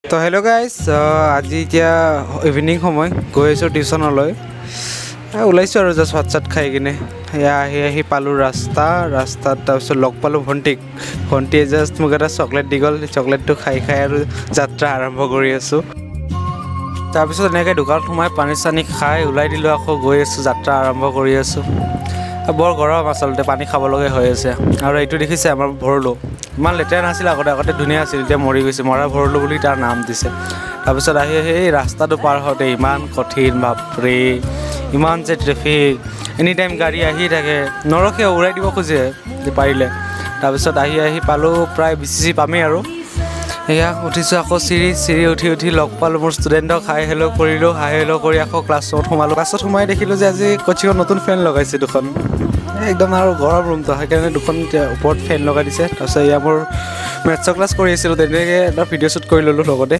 তো hello' guys, আজি এতিয়া ইভিনিং সময়, গৈ আছোঁ টিউশ্যনলৈ। ওলাইছোঁ আৰু জাষ্ট ভাত চাত খাই কিনে। এয়া আহি আহি পালোঁ ৰাস্তাত। তাৰপিছত লগ পালোঁ ভণ্টিক। ভণ্টিয়ে জাষ্ট মোক এটা চকলেট দি গ'ল। চকলেটটো খাই খাই আৰু যাত্ৰা আৰম্ভ কৰি আছোঁ। তাৰপিছত এনেকৈ দোকানত সোমাই পানী চানী খাই ওলাই দিলোঁ, আকৌ গৈ আছোঁ, যাত্ৰা আৰম্ভ কৰি আছোঁ। বৰ গৰম আচলতে, পানী খাব লগা হৈ আছে। আৰু এইটো দেখিছে আমাৰ ভৰলু, ইমান লেতেৰা নাছিল আগতে, আগতে ধুনীয়া আছিল, এতিয়া মৰি গৈছে। মৰা ভৰলু বুলি তাৰ নাম দিছে। তাৰপিছত আহি আহি এই ৰাস্তাটো পাৰ হওঁতে ইমান কঠিন, বাপৰে, ইমান যে ট্ৰেফিক, এনি টাইম গাড়ী আহি থাকে, নৰখে, উৰাই দিব খোজে পাৰিলে। তাৰপিছত আহি আহি পালোঁ প্ৰায় বিচিচি পামেই আৰু। এয়া উঠিছোঁ আকৌ চিৰি, চিৰি উঠি উঠি লগ পালোঁ মোৰ ষ্টুডেণ্টক, হাই হেল্ল' কৰিলোঁ। হাই হেল্ল' কৰি আকৌ ক্লাছত সোমালোঁ। ক্লাছত সোমাই দেখিলোঁ যে আজি কোচিঙত নতুন ফেন লগাইছে দুখন। একদম আৰু গৰম ৰুমটো, সেইকাৰণে দুখন ওপৰত ফেন লগাই দিছে। তাৰপিছত এয়া মোৰ মেথছৰ ক্লাছ কৰি আছিলোঁ, তেনেকৈ এটা ভিডিঅ' শ্বুট কৰি ল'লোঁ লগতে।